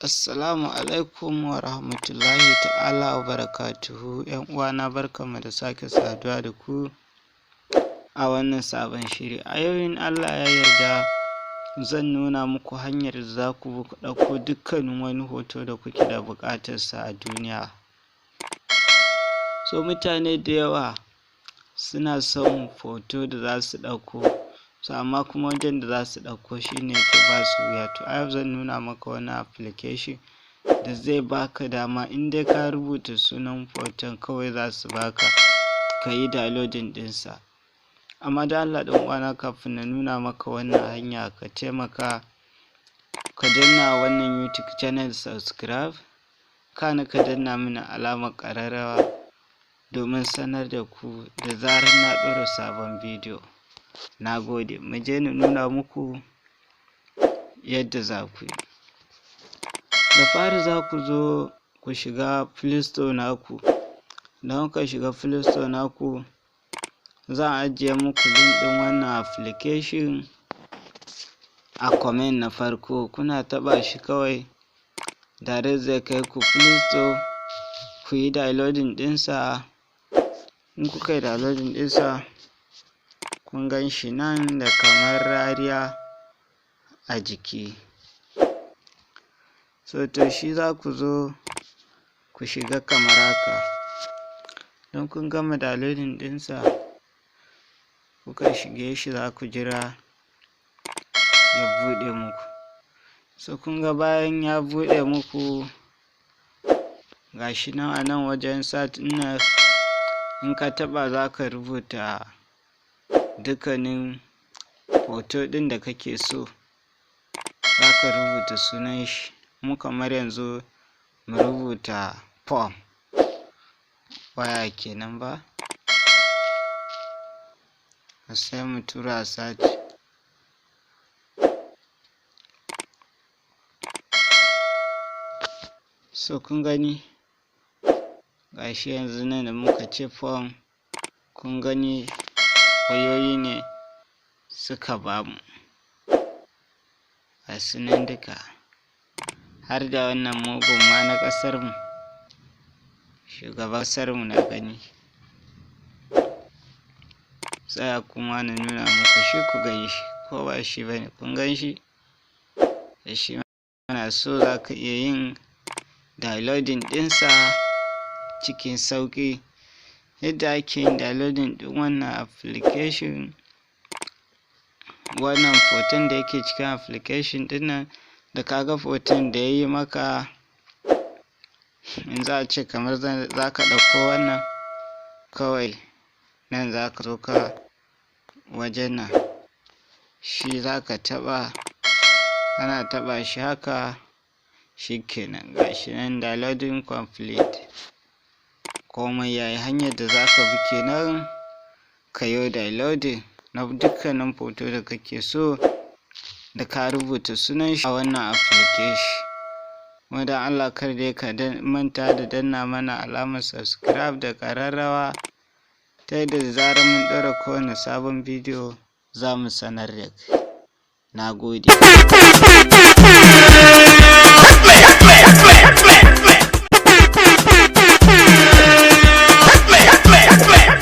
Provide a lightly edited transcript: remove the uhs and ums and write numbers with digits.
Assalamu alaikum wa rahmatullahi ta'ala wa barakatuhu. ‘Yan uwana, barkanmu da sake saduwa da ku a wannan sabon shiri. A yau in Allah ya yarda zan nuna muku hanyar da za ku bi ku ɗauko dukkanin wani hoto da kuke da buƙatar sa a duniya. So mutane da yawa suna son hoto da za su ɗauko, so amma kuma wajen da za su ɗauko shi ne yake ba su wuya. To a yau zan nuna maka wani application da zai baka dama, in dai ka rubuta sunan hoton kawai za su baka ka yi downloading ɗinsa. Amma don Allah ɗan uwana, kafin na nuna maka wannan hanya, ka taimaka ka danna wannan YouTube channel subscribe, kana ka danna mini alamar ƙararrawa domin sanar da ku da zarar na ɗora sabon bidiyo. Na gode. Mu je na nuna muku yadda za ku yi. Da fari za ku zo ku shiga Play Store naku. Idan kuka shiga Play Store naku, zan ajiye muku link ɗin wannan application a comment na farko. Kuna taɓa shi kawai, direct zai kai ku Play Store, ku yi downloading ɗinsa. In kuka yi downloading ɗinsa, kun gan shi nan da kamar rariya a jiki. So to shi za ku zo ku shiga kamar haka. Don kun gama downloading ɗinsa, kuka shige shi, za ku jira ya buɗe muku. So kun ga bayan ya buɗe muku, ga shi nan a nan wajen search ɗin nan, in ka taɓa za ka rubuta dukkanin hoto ɗin da kake so, za ka rubuta sunan shi. Mu kamar yanzu mu rubuta phone, waya kenan ba, sai mu tura search. So kun gani, gashi yanzu nan da muka ce phone, kun gani wayoyi ne suka bamu, ga su nan duka, har da wannan mugun ma na ƙasarmu, shugaban ƙasarmu na gani. Tsaya kuma na nuna muku shi ku gan shi, ko ba shi bane, kun gan shi? Da shi kana so za ka iya yin downloading ɗinsa cikin sauƙi. Yadda ake yin downloading ɗin wannan application, wannan hoton da yake cikin application ɗin nan, da ka ga hoton da ya yi maka, in za a ce kamar za ka ɗauko wannan, kawai nan za ka zo ka wajen nan, shi za ka taɓa. Kana taɓa shi haka, shikenan, ga shi nan downloading complete, komai yayi. Hanyar da za ka bi kenan ka yo downloading na dukkanin hoto da kake so da ka rubuta sunan shi a wannan application. Kuma don Allah kar dai ka manta da danna mana alamar subscribe da ƙararrawa, ta yadda da zarar mun ɗora kowane sabon bidiyo za mu sanar da kai. Na gode.